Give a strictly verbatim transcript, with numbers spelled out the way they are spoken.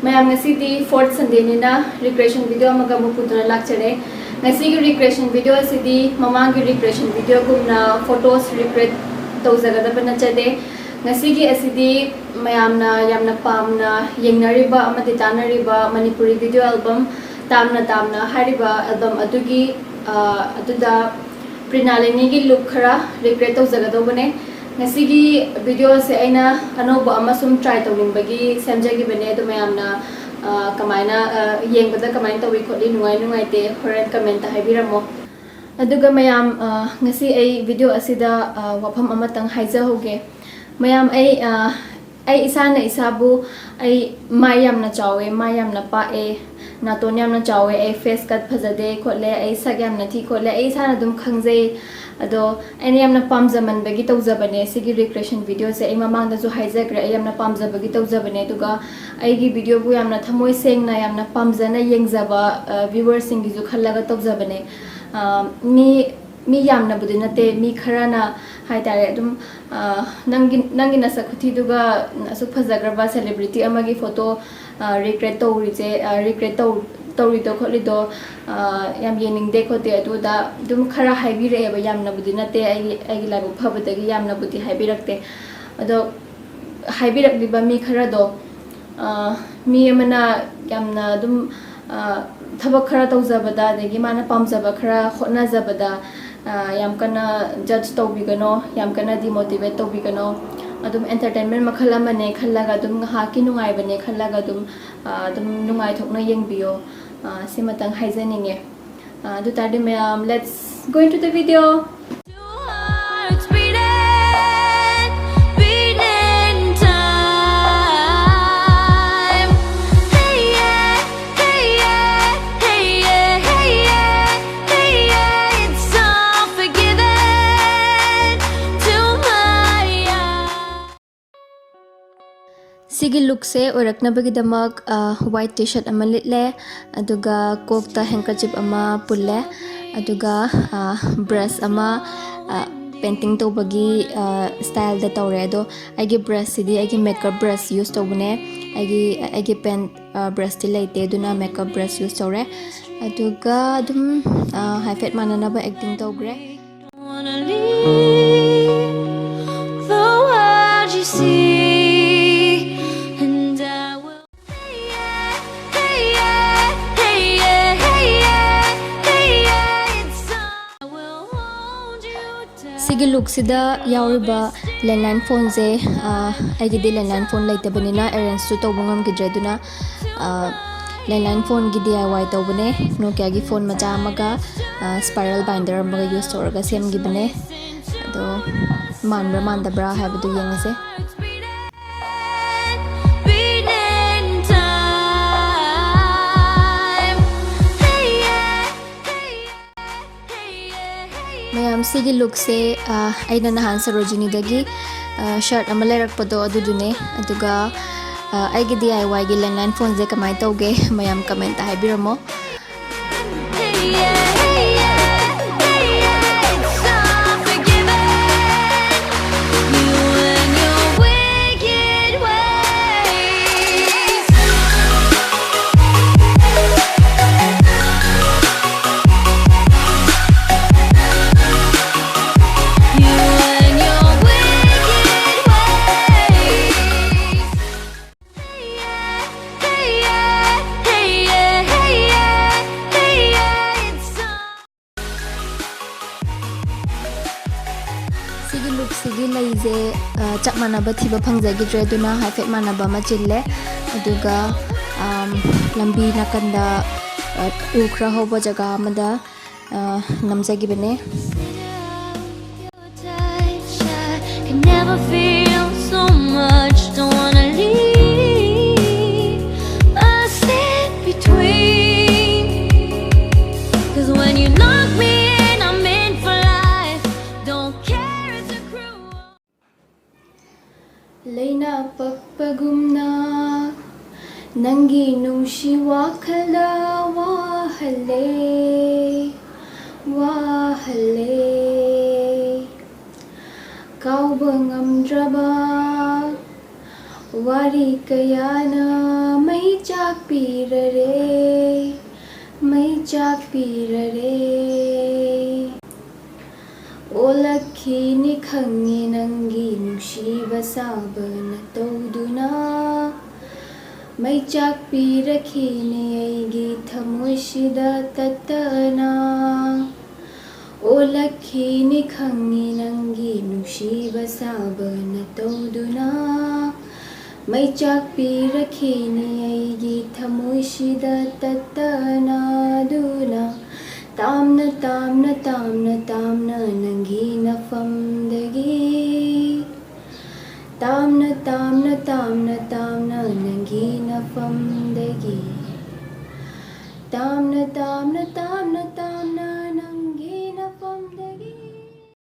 ꯃꯌꯥꯝ, ꯉꯁꯤꯗꯤ fourth Sundayꯅꯤꯅ recreation video ꯑꯃꯒ ꯑꯃꯨꯛ ꯄꯨꯗꯨꯅ ꯂꯥꯛꯆꯔꯦ꯫ ꯉꯁꯤꯒꯤ recreation video ꯑꯁꯤꯗꯤ ꯃꯃꯥꯡꯒꯤ recreation videoꯒꯨꯝꯅ photos recreate ꯇꯧꯖꯒꯗꯕ ꯅꯠꯆꯗꯦ꯫ ꯉꯁꯤꯒꯤ ꯑꯁꯤꯗꯤ ꯃꯌꯥꯝꯅ ꯌꯥꯝꯅ ꯄꯥꯝꯅ ꯌꯦꯡꯅꯔꯤꯕ ꯑꯃꯗꯤ ꯇꯥꯅꯔꯤꯕ ꯃꯅꯤꯄꯨꯔꯤ video album ꯇꯥꯝꯅ ꯇꯥꯝꯅ ꯍꯥꯏꯔꯤꯕ album ꯑꯗꯨꯒꯤ, ꯑ, ꯑꯗꯨꯗ ꯄ꯭ꯔꯤꯅꯥꯂꯤꯅꯤꯒꯤ look ꯈꯔ recreate ꯇꯧꯖꯒꯗꯧꯕꯅꯦ꯫ ꯉꯁꯤꯒꯤ video ꯑꯁꯦ ꯑꯩꯅ ꯑꯅꯧꯕ ꯑꯃ ꯁꯨꯝ try ꯇꯧꯅꯤꯡꯕꯒꯤ ꯁꯦꯝꯖꯈꯤꯕꯅꯦ꯫ ꯑꯗꯨ ꯃꯌꯥꯝꯅ, ꯑ, ꯀꯃꯥꯏꯅ, ꯑ, ꯌꯦꯡꯕꯗ ꯀꯃꯥꯏꯅ ꯇꯧꯏ ꯈꯣꯠꯂꯤ, ꯅꯨꯡꯉꯥꯏ ꯅꯨꯡꯉꯥꯏꯇꯦ, ꯍꯣꯔꯦꯟ comment ꯍꯥꯏꯕꯤꯔꯝꯃꯣ꯫ ꯑꯗꯨꯒ ꯃꯌꯥꯝ, ꯑ, ꯉꯁꯤ ꯑꯩ video ꯑꯁꯤꯗ, ꯑ, ꯋꯥꯐꯝ ꯑꯃꯇꯪ ꯍꯥꯏꯖꯍꯧꯒꯦ꯫ ꯃꯌꯥꯝ, ꯑꯩ, ꯑ, ꯑꯩ ꯏꯁꯥꯅ ꯏꯁꯥꯕꯨ, ꯑꯩ ꯃꯥꯏ ꯌꯥꯝꯅ ꯆꯥꯎꯋꯦ, ꯃꯥꯏ ꯌꯥꯝꯅ ꯄꯥꯛꯑꯦ, ꯅꯥꯇꯣꯟ ꯌꯥꯝꯅ ꯆꯥꯎꯋꯦ, ꯑꯩ face cut ꯐꯖꯗꯦ ꯈꯣꯠꯂꯦ, ꯑꯩ ꯁꯛ ꯌꯥꯝꯅ ꯊꯤ ꯈꯣꯠꯂꯦ, ꯑꯩ ꯏꯁꯥꯅ ꯑꯗꯨꯝ ꯈꯪꯖꯩ꯫ ꯑꯗꯣ ꯑꯩꯅ ꯌꯥꯝꯅ ꯄꯥꯝꯖꯃꯟꯕꯒꯤ ꯇꯧꯖꯕꯅꯦ ꯁꯤꯒꯤ recreation videoꯁꯦ꯫ ꯑꯩ ꯃꯃꯥꯡꯗꯁꯨ ꯍꯥꯏꯖꯈ꯭ꯔꯦ, ꯑꯩ ꯌꯥꯝꯅ ꯄꯥꯝꯖꯕꯒꯤ ꯇꯧꯖꯕꯅꯦ꯫ ꯑꯗꯨꯒ ꯑꯩꯒꯤ videoꯕꯨ ꯌꯥꯝꯅ ꯊꯃꯣꯏ ꯁꯦꯡꯅ, ꯌꯥꯝꯅ ꯄꯥꯝꯖꯅ ꯌꯦꯡꯖꯕ, ꯑ, viewerꯁꯤꯡꯒꯤꯁꯨ ꯈꯜꯂꯒ ꯇꯧꯖꯕꯅꯦ꯫ ꯑ, ꯃꯤ, ꯃꯤ ꯌꯥꯝꯅꯕꯨꯗꯤ ꯅꯠꯇꯦ, ꯃꯤ ꯈꯔꯅ ꯍꯥꯏꯇꯥꯔꯦ, ꯑꯗꯨꯝ, ꯑ, "ꯅꯪꯒꯤ, ꯅꯪꯒꯤ ꯅꯁꯛ ꯈꯨꯊꯤꯗꯨꯒ ꯑꯁꯨꯛ ꯐꯖꯈ꯭ꯔꯕ celebrity ꯑꯃꯒꯤ photo, ꯑ, recreate ꯇꯧꯔꯤꯁꯦ, ꯑ, recreate ꯇꯧ-, ꯇꯧꯔꯤꯗꯣ ꯈꯣꯠꯂꯤꯗꯣ, ꯑ, ꯌꯥꯝ ꯌꯦꯡꯅꯤꯡꯗꯦ ꯈꯣꯠꯇꯦ" ꯑꯗꯨꯗ ꯑꯗꯨꯝ ꯈꯔ ꯍꯥꯏꯕꯤꯔꯛꯑꯦꯕ꯫ ꯌꯥꯝꯅꯕꯨꯗꯤ ꯅꯠꯇꯦ, ꯑꯩꯒꯤ, ꯑꯩꯒꯤ ꯂꯥꯏꯕꯛ ꯐꯕꯗꯒꯤ ꯌꯥꯝꯅꯕꯨꯗꯤ ꯍꯥꯏꯕꯤꯔꯛꯇꯦ꯫ ꯑꯗꯣ ꯍꯥꯏꯕꯤꯔꯛꯂꯤꯕ ꯃꯤ ꯈꯔꯗꯣ, ꯑ, ꯃꯤ ꯑꯃꯅ ꯌꯥꯝꯅ ꯑꯗꯨꯝ, ꯑ, ꯊꯕꯛ ꯈꯔ ꯇꯧꯖꯕꯗ, ꯑꯗꯒꯤ ꯃꯥꯅ ꯄꯥꯝꯖꯕ ꯈꯔ ꯍꯣꯠꯅꯖꯕꯗ, ꯑ, ꯌꯥꯝ ꯀꯟꯅ judge ꯇꯧꯕꯤꯒꯅꯣ, ꯌꯥꯝ ꯀꯟꯅ demotivate ꯇꯧꯕꯤꯒꯅꯣ꯫ ꯑꯗꯨꯝ entertainment ꯃꯈꯜ ꯑꯃꯅꯦ ꯈꯜꯂꯒ, ꯑꯗꯨꯝ ꯉꯥꯏꯍꯥꯛꯀꯤ ꯅꯨꯡꯉꯥꯏꯕꯅꯦ ꯈꯜꯂꯒ, ꯑꯗꯨꯝ, ꯑ, ꯑꯗꯨꯝ ꯅꯨꯡꯉꯥꯏꯊꯣꯛꯅ ꯌꯦꯡꯕꯤꯌꯣ꯫ ꯑ, ꯁꯤꯃꯇꯪ ꯍꯥꯏꯖꯅꯤꯡꯉꯦ꯫ ꯑ, ꯑꯗꯨ ꯇꯥꯔꯗꯤ ꯃꯌꯥꯝ, let's go into the video. Two hearts beating, beating time. Hey, yeah, hey, yeah, hey, yeah, hey, yeah, hey, yeah, it's all forgiven to my eyes. ꯁꯤꯒꯤ lookꯁꯦ ꯑꯣꯏꯔꯛꯅꯕꯒꯤꯗꯃꯛ, ꯑ, white T-shirt ꯑꯃ ꯂꯤꯠꯂꯦ, ꯑꯗꯨꯒ ꯀꯣꯛꯇ handkerchief ꯑꯃ ꯄꯨꯜꯂꯦ, ꯑꯗꯨꯒ, ꯑ, brush ꯑꯃ, ꯑ, painting ꯇꯧꯕꯒꯤ, ꯑ, styleꯗ ꯇꯧꯔꯦ꯫ ꯑꯗꯣ ꯑꯩꯒꯤ brushꯁꯤꯗꯤ ꯑꯩꯒꯤ makeup brush use ꯇꯧꯕꯅꯦ꯫ ꯑꯩꯒꯤ ꯑꯩꯒꯤ ꯄꯦꯟ ꯕ꯭ꯔꯁꯇꯤ ꯂꯩꯇꯦ, ꯑꯗꯨꯅ ꯃꯦꯀꯞ ꯕ꯭ꯔꯁ ꯌꯨꯁ ꯇꯧꯔꯦ꯫ ꯑꯗꯨꯒ ꯑꯗꯨꯝ ꯍꯥꯏꯐꯦꯠ ꯃꯥꯟꯅꯅꯕ ꯑꯦꯛꯇꯤꯡ ꯇꯧꯈ꯭ꯔꯦ꯫ ꯁꯤꯒꯤ ꯂꯨꯛꯁꯤꯗ ꯌꯥꯎꯔꯤꯕ ꯂꯦꯟꯂꯥꯏꯟ ꯐꯣꯟꯁꯦ, ꯑꯩꯒꯤꯗꯤ ꯂꯦꯟꯂꯥꯏꯟ ꯐꯣꯟ ꯂꯩꯇꯕꯅꯤꯅ ꯑꯦꯔꯦꯟꯖꯁꯨ ꯇꯧꯕ ꯉꯝꯈꯤꯗ꯭ꯔꯦ꯫ ꯑꯗꯨꯅ ꯂꯦꯟꯂꯥꯏꯟ ꯐꯣꯟꯒꯤ ꯗꯤ ꯑꯥꯏ ꯋꯥꯏ ꯇꯧꯕꯅꯦ꯫ ꯅꯣꯀꯤꯌꯥꯒꯤ ꯐꯣꯟ ꯃꯆꯥ ꯑꯃꯒ ꯁ꯭ꯄꯥꯏꯔꯜ ꯕꯥꯏꯟꯗꯔ ꯑꯃꯒ ꯌꯨꯁ ꯇꯧꯔꯒ ꯁꯦꯝꯈꯤꯕꯅꯦ꯫ ꯑꯗꯣ ꯃꯥꯟꯕ꯭ꯔꯥ ꯃꯥꯟꯗꯕ꯭ꯔꯥ ꯍꯥꯏꯕꯗꯨ ꯌꯦꯡꯉꯁꯦ꯫ ꯃꯌꯥꯝ, ꯁꯤꯒꯤ ꯂꯨꯛꯁꯦ ꯑꯩꯅ ꯅꯍꯥꯟ ꯁꯔꯣꯖꯤꯅꯤꯗꯒꯤ ꯁꯔꯠ ꯑꯃ ꯂꯩꯔꯛꯄꯗꯣ ꯑꯗꯨꯗꯨꯅꯦ꯫ ꯑꯗꯨꯒ ꯑꯩꯒꯤ ꯗꯤ ꯑꯥꯏ ꯋꯥꯏꯒꯤ ꯂꯦꯟꯂꯥꯏꯟ ꯐꯣꯟꯁꯦ ꯀꯃꯥꯏꯅ ꯇꯧꯒꯦ, ꯃꯌꯥꯝ ꯀꯃꯦꯟꯇ ꯍꯥꯏꯕꯤꯔꯝꯃꯣ꯫ ꯁꯤꯒꯤ ꯂꯨꯛꯁꯤꯒꯤ ꯂꯩꯁꯦ ꯆꯞ ꯃꯥꯟꯅꯕ ꯊꯤꯕ ꯐꯪꯖꯈꯤꯗ꯭ꯔꯦ, ꯑꯗꯨꯅ ꯍꯥꯏꯐꯦꯠ ꯃꯥꯟꯅꯕ ꯑꯃ ꯆꯤꯜꯂꯦ꯫ ꯑꯗꯨꯒ ꯂꯝꯕꯤ ꯅꯥꯀꯟꯗ ꯎ ꯈꯔ ꯍꯧꯕ ꯖꯒꯥ ꯑꯃꯗ ꯅꯝꯖꯈꯤꯕꯅꯦ꯫ ꯂꯩꯅ ꯄꯛꯄꯒꯨꯝꯅ ꯅꯪꯒꯤ ꯅꯨꯡꯁꯤ ꯋꯥꯈꯜꯗ ꯋꯥꯍꯜꯂꯦ, ꯋꯥꯍꯜꯂꯦ꯫ ꯀꯥꯎꯕ ꯉꯝꯗ꯭ꯔꯕ ꯋꯥꯔꯤ ꯀꯌꯥꯅ ꯃꯩ ꯆꯥꯛꯄꯤꯔꯔꯦ, ꯃꯩ ꯆꯥꯛꯄꯤꯔꯔꯦ꯫ ꯑꯣꯜꯂꯛꯈꯤꯅꯤ ꯈꯪꯉꯤ ꯅꯪꯒꯤ ꯅꯨꯡꯁꯤꯕ ꯁꯥꯕꯅ ꯇꯧꯗꯨꯅ, ꯃꯩ ꯆꯥꯛꯄꯤꯔꯛꯈꯤꯅꯤ ꯑꯩꯒꯤ ꯊꯃꯣꯏꯁꯤꯗ ꯇꯠꯇꯅ꯫ ꯑꯣꯜꯂꯛꯈꯤꯅꯤ ꯈꯪꯉꯤ ꯅꯪꯒꯤ ꯅꯨꯡꯁꯤꯕ ꯁꯥꯕꯅ ꯇꯧꯗꯨꯅ, ꯃꯩ ꯆꯥꯛꯄꯤꯔꯛꯈꯤꯅꯤ ꯑꯩꯒꯤ ꯊꯃꯣꯏꯁꯤꯗ ꯇꯠꯇꯅ꯫ ꯑꯗꯨꯅ ꯇꯥꯝꯅ, ꯇꯥꯝꯅ, ꯇꯥꯝꯅ, ꯇꯥꯝꯅ ꯅꯪꯒꯤ ꯅꯐꯝꯗꯒꯤ, ꯇꯥꯝꯅ, ꯇꯥꯝꯅ, ꯇꯥꯝꯅ, ꯇꯥꯝꯅ ꯅꯪꯒꯤ ꯅꯐꯝꯗꯒꯤ, ꯇꯥꯝꯅ, ꯇꯥꯝꯅ, ꯇꯥꯝꯅ, ꯇꯥꯝꯅ